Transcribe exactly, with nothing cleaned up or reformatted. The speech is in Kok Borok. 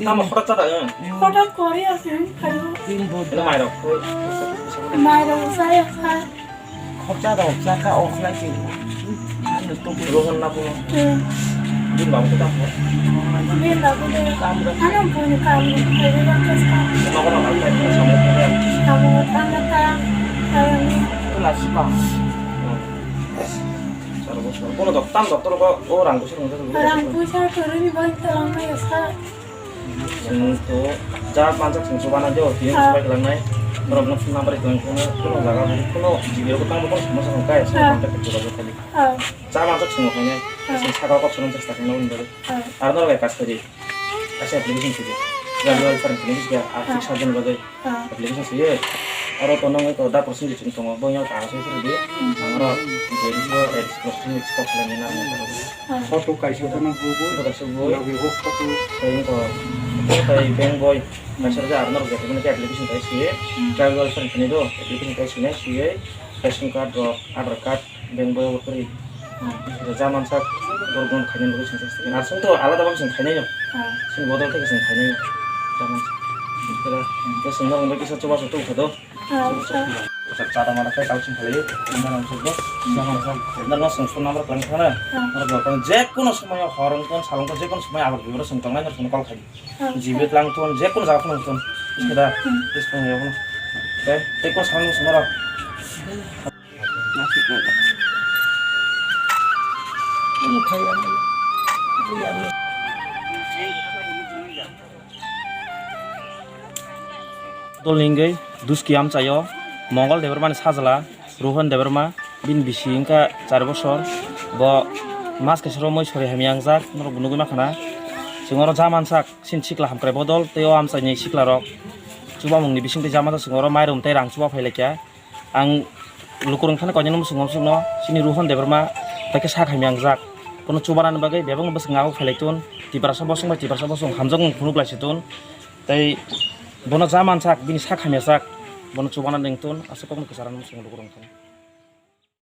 Tamo khorok cha da, eh? Khorok kori ase, khaiyo. Eno mairok. Mairok saya kha. Khorok cha da, cha kha, off lai se. Rohon na bo. Hmm. Din babu ta. Din babu de. Ano bun kam, bun kam. Nogo nogo kam, samung kam. Samung kam ta. Kula sipa. Hmm. Sar bosor. Kono dok-, tam doktor ko, o rang bosor nungsa. Rang bosor toroni bai talang mai sa. Chwng to ja manjak chwng chubana jo, tini Ah. Chwng bai klangnai. Norok no phone number tong kono, kono jaga, kono G B rok tang kono sama sama kai, sama Ah. Contact jogajog kali. Ah. Ja manjak chwng khainai, Ah. chwng sakao kok sono chesta khainai wngwi bagwi. Ah. Ar norok bai pass kari. Kaisa application sidi. Driver license ni bisga, arthik Ah. Sahajo ni bagwi. Ah. Application sidi. Aro to nang to da processing chwng tongo, boyno ta asai phuru di. Hmm. Ang aro je bisingo, eh, processing ni kok khlainai na. Ah. Photo kaisa phano bo bo. Photo kaisa bo. Logi bo photo. Tei wngkha, tei bank boi. Kaisa rwjak aro norok jotoni khe application kai sui. Hmm. Driver license ni do, application kai sui nai sui. Ration card rok, Aadhaar card, bank boi bo kwrwi. Hmm. Ja mansak, borok bono khainani bagwi sengsa sengsa. Aswk to alada bang seng khainai no. Hmm. Seng bodol khe seng khainai no. Ja mansak. Khe, khe seng norok bagwi kisa chubachu tubukha do. Ah, ah. Chata mata khe kalsing khalai, ino nang sugbo, ino nang sugbo. Ino nang sung phone number klang thana. Ah. Oro borok je kono somoy hor wngkon, sal wngkon, je kono somoy abak biboro sung tongnai, nang sung call khai. Ah, G B ah. Klang thun, je kono jaga phone thun. Iskeda, Hmm. Is phone yo. Tei, tei kono samung sung oro. Dol ni wngwi Duski amchaio Mongol Debbarmani sajla Rohan Debbarma, bini bisi wngkha char bosor. Bo mas kaisa romwi sori hamya wngjak, norok bo nugwi mankha na. Chwng oro ja mansak, chini sikla hamkrai bodol tei o amchaini sikla rok chubamungni bisingtwi ja mansak, chwng oro mairum tei rang chuba phailaikha. Ang lukurok thani koinani mwswngo, mwswkno chini Rohan Debbarma bai khe sak hamya wngjak. Bono chubanani bagwi bebakno bwswk nagok phailai ton. Tiprasa bosong bai Tiprasa bosong hamjakmung phunuk lai se ton. Tei bono ja mansak, bini sak hamya sak, bono chubana ning ton. Aswk kokno kwcharo mwswngo lukurok thani.